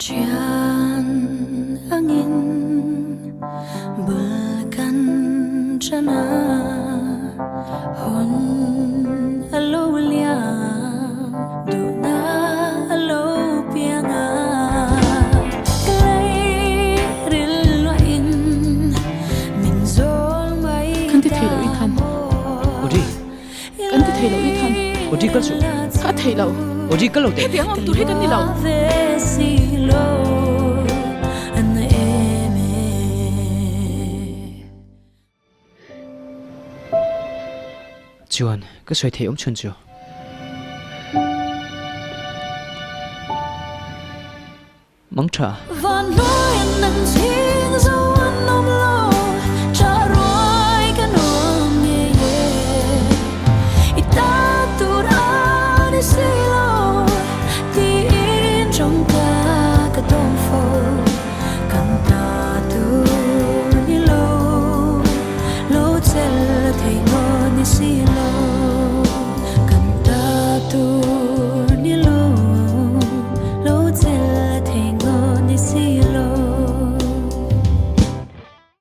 Thian angin bul kan tan a, hun a lo liam, duhna a lo piang a. Ka lei ril luahin min zawl mai Kan ti thei lo i than. ta maw. Audrey. Kan ti thei lo i than. Audrey kal suh. Ka thei lo. Audrey kal lo teh. Hetiang awm tur hi kan ni lo. Chuan ka sawi thei awm chhun chu. Mang tha.